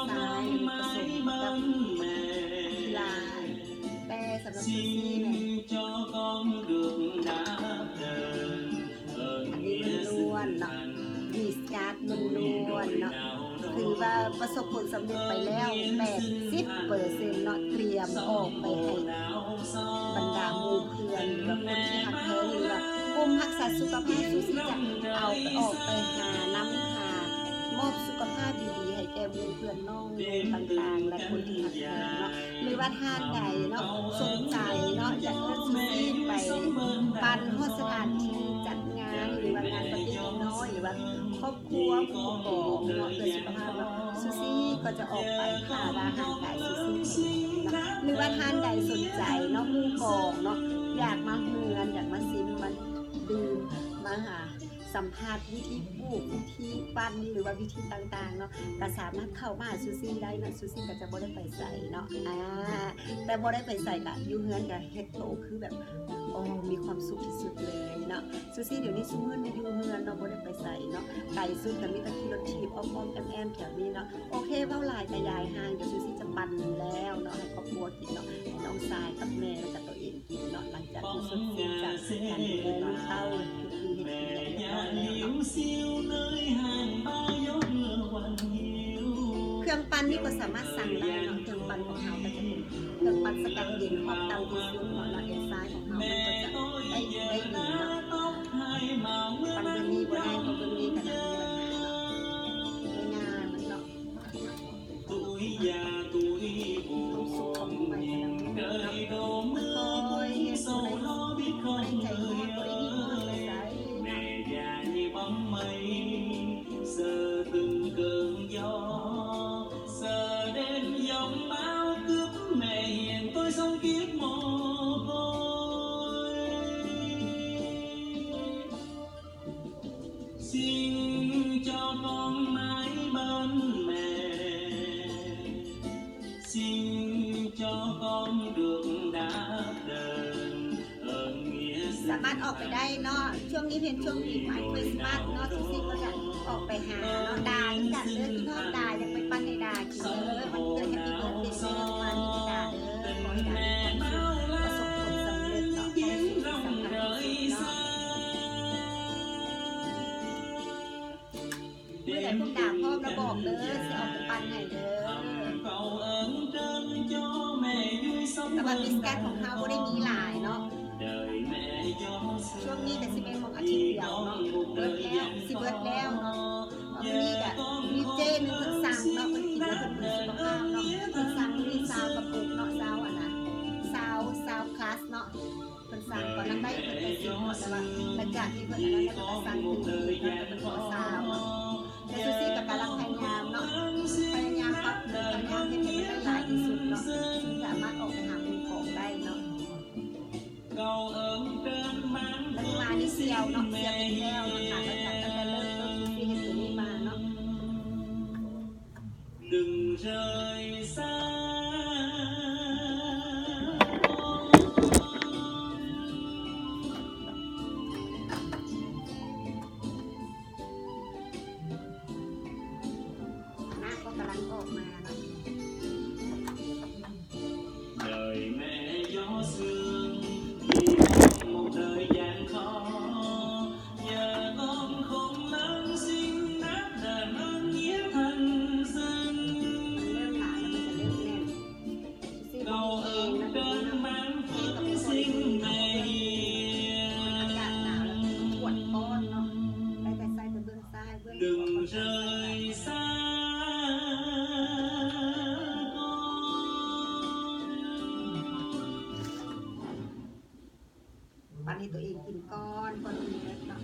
ຊາຍ ແລະ ປະສົມກັບກິລາ. ແຕ່ສຳລັບຊູຊີແມ່ນ ອັນນີ້ລ້ວນໆເນາະ ມີສະຕາດລ້ວນໆເນາະ ຖືວ່າປະສົບຜົນສຳເລັດໄປແລ້ວແປດສິບເປີເຊັນເນາະ ຕຽມອອກໄປໃຫ້ບັນດາໝູ່ເພື່ອນ ຫຼືວ່າຄົນທີ່ຮັກແພງ ຫຼືວ່າກຸ່ມຮັກສາສຸຂະພາບ. ຊູຊີຈະເອົາໄປ ອອກໄປຫານຳ ຫາມອບສຸຂະພາບດີໆໃຫ້ແກ່ໝູ່ເພື່ອນ ນ້ອງໆຕ່າງໆ ແລະ ຄົນທີ່ຮັກແພງເນາະ ຫຼືວ່າທ່ານໃດເນາະ ສົນໃຈເນາະ ຢາກເອີ້ນຊູຊີໄປປັນຮອດສະຖານທີ່ຈັດງານ ຫຼືວ່າງານປາຕີ້ນ້ອຍ ຫຼືວ່າຄອບຄົວຜູ້ປະກອບເນາະ ເພື່ອສຸຂະພາບເນາະ ຊູຊີກໍຈະອອກໄປ ຖ້າວ່າຫາກໄດ້ຊູຊີເນາະ ຫຼືວ່າທ່ານໃດສົນໃຈເນາະ ໝູ່ກອງເນາະ ຢາກມາເຮືອນ ຢາກມາຊິມ ມາດື່ມ ມາຫາ ສຳພາດວິທີປູກ ວິທີປັ່ນ ຫຼືວ່າວິທີຕ່າງໆເນາະ ກໍສາມາດເຂົ້າມາຫາຊູຊີໄດ້ເນາະ ຊູຊີກໍຈະບໍ່ໄດ້ໄປໃສເນາະ ອາ ແຕ່ບໍ່ໄດ້ໄປໃສ ກໍຢູ່ເຮືອນກໍເຮັດໂຕຄືແບບ ໂອ້ ມີຄວາມສຸກທີ່ສຸດເລີຍເນາະ ຊູຊີດຽວນີ້ຊຸມື້ນີ້ຢູ່ເຮືອນເນາະ ບໍ່ໄດ້ໄປໃສເນາະ ໄກສຸດກໍມີແຕ່ຂີ່ລົດຖີບອ້ອມໆແອ້ມໆແຖວນີ້ເນາະ ໂອເຄ ເວົ້າຫຼາຍກໍຢາຍຫ່າງ ດຽວຊູຊີຈະປັ່ນແລ້ວເນາະ ໃຫ້ຄອບຄົວກິນເນາະ ໃຫ້ນ້ອງຊາຍກັບແມ່ ແລ້ວກໍໂຕເອງ ເນາະ ຫຼັງຈາກທີ່ສົດຊື່ນຈາກການດູແລລູກເຕົ້າ ເຮັດກິນເຮັດກິນແລ້ວເນາະ ເຄື່ອງປັ່ນນີ້ກໍສາມາດສັ່ງໄດ້ເນາະ ເຄື່ອງປັ່ນຂອງເຮົາກໍຈະເປັນເຄື່ອງປັ່ນສະກັດເຢັນຮອບເຕົາທີ່ສຸດເນາະ ແລະ ເອັນໄຊຂອງເຮົາມັນກໍຈະໄດ້ ໄດ້ດີເນາະ ປັ່ນເບິ່ງນີ້ບໍ່ໄດ້ ເພາະເບິ່ງນີ້ກໍໜັກເນາະ ງາມເນາະ. ສາມາດອອກໄປໄດ້ເນາະ ຊ່ວງນີ້ເປັນຊ່ວງປີໃໝ່ຄຣິສມາສເນາະ ຊຸຊີກໍຈະອອກໄປຫາເນາະ ດານຳກັນເດີ ຄິດຮອດດາ ຢາກໄປປັ່ນໃຫ້ດາກິນເດີ ວັນເກີດ Happy Birthday ເດີ ປະສົບຜົນສຳເລັດເນາະ ຂໍໃຫ້ສຸກສຳລັບເນາະ ມື້ໃດພວກດາພ້ອມແລ້ວບອກເດີ ຊິອອກໄປປັ່ນໃຫ້ເດີ ແຕ່ວ່າມິສແກນຂອງເຮົາບໍ່ໄດ້ມີຫຼາຍເນາະ ຊ່ວງນີ້ກໍຊິແມ່ນຂອງອາທິດດຽວເນາະ ເບິດແລ້ວ ຊິເບິດແລ້ວເນາະ ມື້ນີ້ກໍມີເຈ້ໜຶ່ງເພິ່ນສັ່ງເນາະ ເພິ່ນກິນແລ້ວເພິ່ນດີສຸຂະພາບເນາະ ເພິ່ນສັ່ງມື້ນີ້ຊາວກະປຸກເນາະ ຊາວອັນນະ ຊາວ ຊາວ glass ເນາະ ເພິ່ນສັ່ງຕອນນັ້ນໄດ້ເພິ່ນໄດ້ສິບເນາະ ແຕ່ວ່າຫຼັງຈາກທີ່ເພິ່ນອັນນັ້ນແລ້ວເພິ່ນກໍສັ່ງຕື່ມອີກເນາະ ເພິ່ນກໍຊາວເນາະ ແຕ່ຊູຊີກໍກຳລັງພະຍາຍາມເນາະ ພະຍາຍາມປັບປຸງ ພະຍາຍາມເຮັດໃຫ້ມັນໄດ້ຫຼາຍທີ່ສຸດເນາະ ຈຶ່ງສາມາດອອກໄປຫາໝູ່ກອງໄດ້ເນາະ ເຮົາມານີ້ສ່ຽວເນາະ ສ່ຽວອີກແລ້ວເນາະ ຫາມາຈາກຕັ້ງແຕ່ເລີ່ມຕົ້ນທີ່ເຮັດຕົວນີ້ມາເນາະ. ນ້ຳກໍກຳລັງອອກມາເນາະ.ປັ່ນໃຫ້ຕົວເອງກິນກ່ອນ ກ່ອນກິນເບິດເນາະ.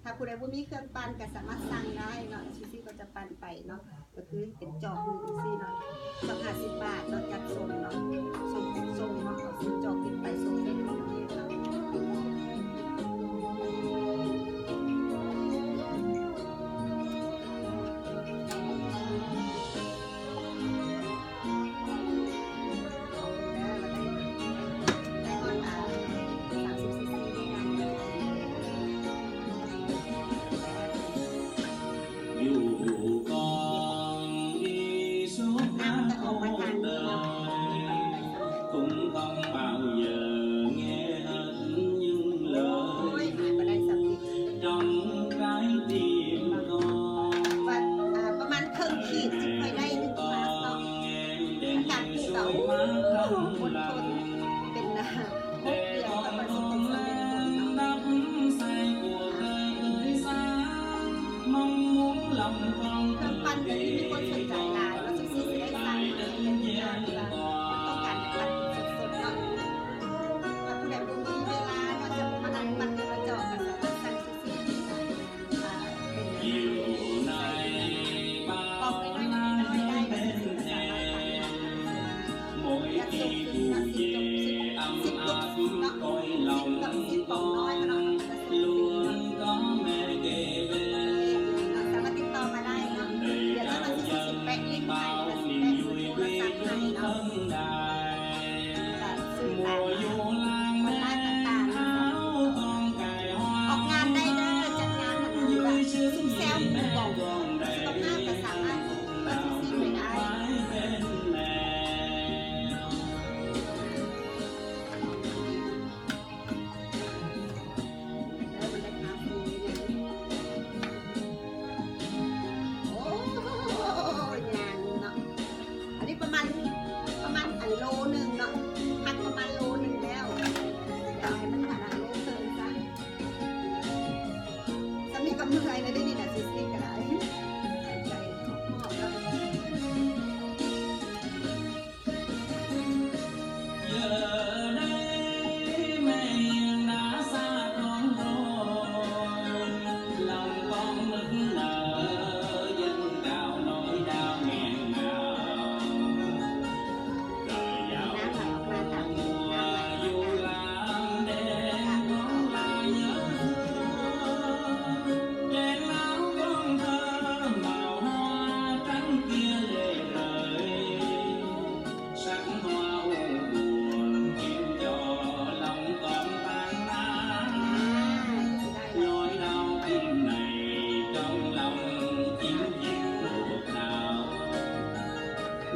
ຖ້າຜູ້ໃດບໍ່ມີເຄື່ອງປັ່ນກໍສາມາດສັ່ງໄດ້ເນາະ ຊູຊີກໍຈະປັ່ນໄປເນາະ. ກໍຄືເປັນຈອກຢູ່ຈັ່ງຊີ້ເນາະ ຈອກຫ້າສິບບາດເນາະ ຈັດສົ່ງເນາະ ສົ່ງ ສົ່ງເນາະ ເອົາຊິບຈອກຂຶ້ນໄປ ສົ່ງເປັນປະເທດເນາະ. ເປັນກ່ອງສຸຂະພາບກໍສາມາດເປີດຊິມໄດ້. ໂອ້ຍ ຍ່າງເນາະ ອັນນີ້ປະມານ ປະມານ ອັນ ໂລໜຶ່ງເນາະ ຫັກປະມານໂລໜຶ່ງແລ້ວ ດຽວເອົາໃຫ້ມັນ ອັນ ໂລເຄິ່ງຊະ. ສ່ຳນີ້ກໍເມື່ອຍແລ້ວເດ້ນີ້ນະ ຊິສະຕິກກໍໄດ້ ຫາຍໃຈຫອບໆແລ້ວ.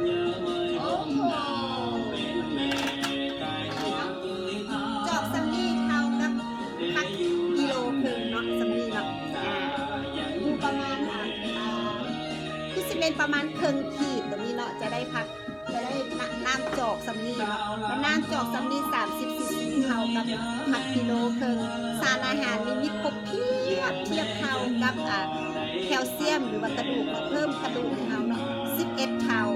ໂອ້ໂຫ ຈອກສ່ຳນີ້ເທົ່າກັບຜັກກິໂລເຄິ່ງເນາະ ສ່ຳນີ້ເນາະ ອ່າ ຢູ່ປະມານ ອ່າ ຄືຊິແມ່ນປະມານເຄິ່ງຂີດຕົວນີ້ເນາະ ຈະໄດ້ຜັກ ຈະໄດ້ນ້ຳຈອກສ່ຳນີ້ເນາະ ແລະ ນ້ຳຈອກສ່ຳນີ້ ສາມສິບຊີຊີ ເທົ່າກັບຜັກກິໂລເຄິ່ງ. ສານອາຫານນີ້ມີຄົບ ທຽບ ທຽບເທົ່າກັບ ອ່າ ແຄວຊຽມ ຫຼືວ່າກະດູກເນາະ ເພີ່ມກະດູກໃຫ້ເຮົາເນາະ ສິບເອັດເທົ່າ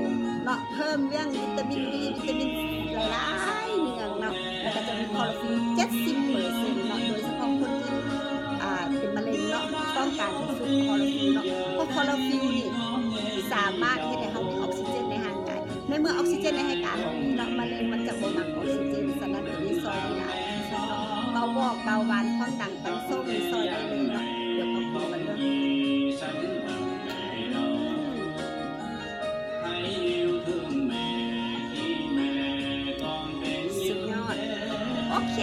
ເນາະ ເພີ່ມເລື່ອງວິຕາມິນ D ວິຕາມິນຫຼາຍໆເລື່ອງເນາະ ແລ້ວກໍຈະມີຄໍໂຣຟິນ ເຈັດສິບເປີເຊັນເນາະ ໂດຍສະເພາະຄົນທີ່ ອ່າ ເປັນມະເຮັງເນາະ ຕ້ອງການທີ່ສຸດຄໍໂຣຟິນເນາະ ເພາະຄໍໂຣຟິນນີ້ສາມາດເຮັດໃຫ້ເຮົາມີອອກຊີເຈນໃນຮ່າງກາຍ ໃນເມື່ອອອກຊີເຈນໃນຮ່າງກາຍເຮົາມີເນາະ ມະເຮັງມັນຈະບໍ່ມັກອອກຊີເຈນ ສະນັ້ນຕົວນີ້ຊ່ອຍໄດ້ຫຼາຍເນາະ ເບົາວອກ ເບົາຫວານ ຄວາມດັນ ຕັ້ງໂຊກນີ້ຊ່ອຍໄດ້ເລີຍເນາະ ດຽວເຮົາເບິ່ງກັນເດີ ອືມ ສຸດຍອດ ໂອເຄ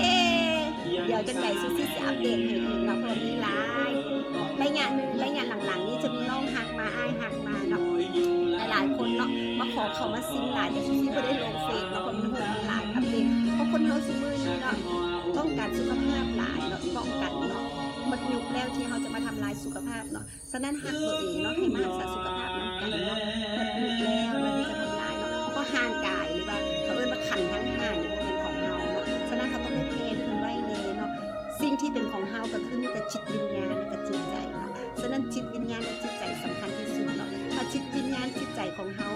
ດຽວຈັ່ງໃດຊູຊີຊິອັບເດດໃຫ້ອີກເນາະ ເພາະວ່າມີຫຼາຍ ໄລຍະໜຶ່ງ ໄລຍະຫຼັງໆນີ້ຈະມີນ້ອງທັກມາ ອ້າຍທັກມາເນາະ ຫຼາຍໆຄົນເນາະ ມາຂໍເຂົ້າມາຊິມຫຼາຍ ແຕ່ຊູຊີບໍ່ໄດ້ລົງເຟສເນາະ ເພາະມັນໂຫດ ມັນຫຼາຍອັບເດດ ເພາະຄົນເຮົາຊຸມື້ນີ້ເນາະ ຕ້ອງການສຸຂະພາບຫຼາຍເນາະ ປ້ອງກັນເນາະ ໝົດຍຸກແລ້ວທີ່ເຮົາຈະມາທຳລາຍສຸຂະພາບເນາະ ສະນັ້ນຮັກຕົວເອງເນາະ ໃຫ້ມາຮັກສາສຸຂະພາບນຳກັນເນາະ ໝົດຍຸກແລ້ວທີ່ຈະທຳລາຍເນາະ ເພາະຮ່າງກາຍ ຫຼືວ່າເຂົາເອີ້ນວ່າຂັນທັງຫ້ານີ້ບໍ່ແມ່ນຂອງເຮົາເນາະ ສະນັ້ນເຮົາຕ້ອງໄດ້ແຜ່ເພິ່ນໄວ້ແດ່ເນາະ ສິ່ງທີ່ເປັນຂອງເຮົາກໍຄືມີແຕ່ຈິດວິນຍານ ແລະ ກໍຈິດໃຈເນາະ ສະນັ້ນຈິດວິນຍານ ແລະ ຈິດໃຈສຳຄັນທີ່ສຸດເນາະ ຖ້າຈິດວິນຍານຈິດໃຈຂອງເຮົາ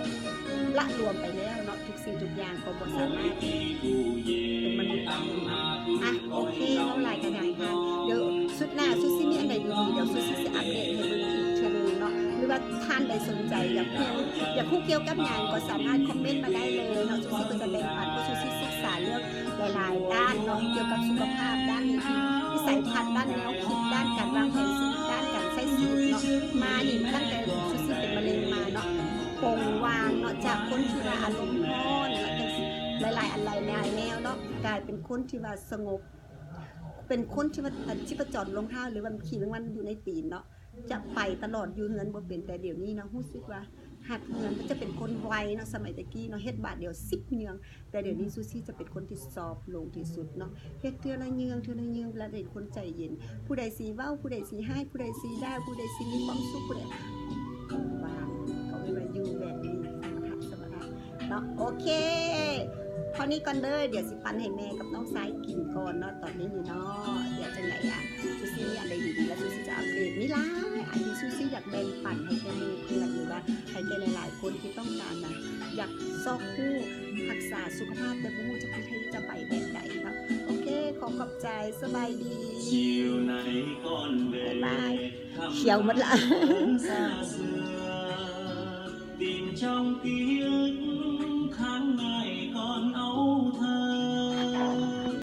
ລະຫຼວມໄປແລ້ວເນາະ ທຸກສິ່ງທຸກຢ່າງກໍບໍ່ສາມາດເປັນມະນຸດໄດ້ເນາະ ອ່ະ ໂອເຄ ເວົ້າຫຼາຍກໍຫຍັງທ່ານ ດຽວສຸດໜ້າຊູຊີມີອັນໃດດີໆ ດຽວຊູຊີຊິອັບເດດໃຫ້ເບິ່ງອີກເທື່ອໜຶ່ງເນາະ ຫຼືວ່າທ່ານໃດສົນໃຈຢາກຮູ້ ຢາກຮູ້ກ່ຽວກັບຫຍັງກໍສາມາດຄອມເມັນມາໄດ້ເລີຍເນາະ ຊູຊີກໍຈະແບ່ງປັນ ເພາະຊູຊີສຶກສາເລື່ອງຫຼາຍໆດ້ານເນາະ ກ່ຽວກັບສຸຂະພາບ ດ້ານນິ ວິໄສທັດ ດ້ານແນວຄິດ ດ້ານການວາງແຜນຊີວິດ ດ້ານການໃຊ້ຊີວິດເນາະ ມານີ້ຕັ້ງແຕ່ຊູຊີເປັນມະເຮັງມາເນາະ ປົງວາງເນາະ ຈາກຄົນທີ່ວ່າອາລົມຮ້ອນ ແລ້ວກໍຫຼາຍໆອັນຫຼາຍແນວເນາະ ກາຍເປັນຄົນທີ່ວ່າສະຫງົບ ເປັນຄົນທີ່ວ່າ ອາ ຊີບພະຈອນລົງເທົ້າ ຫຼືວ່າຂີ້ແມງວັນຢູ່ໃນຕີນເນາະ ຈະໄປຕະຫຼອດ ຢູ່ເຮືອນບໍ່ເປັນ ແຕ່ດຽວນີ້ເນາະ ຮູ້ສຶກວ່າຮັກເຮືອນ ຈະເປັນຄົນໄວເນາະ ສະໄໝແຕ່ກີ້ເນາະ ເຮັດບາດດຽວສິບເຍືອງ ແຕ່ດຽວນີ້ຊູຊີຈະເປັນຄົນທີ່ຊອບລົງທີ່ສຸດເນາະ ເຮັດເທື່ອລະເຍືອງ ເທື່ອລະເຍືອງ ແລະ ເປັນຄົນໃຈເຢັນ ຜູ້ໃດຊິເວົ້າ ຜູ້ໃດຊິຮ້າຍ ຜູ້ໃດຊິດ່າ ຜູ້ໃດຊິມີຄວາມສຸກ ຜູ້ໃດ ວາງ ເຂົາເອີ້ນວ່າຢູ່ແບບມີສະມະຖະ ສະມະຖະເນາະ ໂອເຄ ເທົ່ານີ້ກ່ອນເດີ ດຽວຊິປັນໃຫ້ແມ່ກັບນ້ອງຊາຍກິນກ່ອນເນາະ ຕອນນີ້ນີ້ເນາະ ດຽວຈັ່ງໃດອະ ຊູຊີມີອັນໃດດີໆ ແລ້ວຊູຊີຈະອັບເດດ ມີຫຼາຍອັນທີ່ຊູຊີຢາກແບ່ງປັນໃຫ້ແກ່ໝູ່ເພື່ອນ ຫຼືວ່າໃຫ້ແກ່ຫຼາຍໆຄົນທີ່ຕ້ອງການນະ ຢາກຊອກຮູ້ຮັກສາສຸຂະພາບ ແຕ່ບໍ່ຮູ້ຈັກວິທີຈະໄປແບບໃດເນາະ ໂອເຄ ຂໍຂອບໃຈ ສະບາຍດີ ບາຍບາຍ ຂຽວໝົດລະ ຕິດຊ່ອງປິດຂ້າງໃນກໍ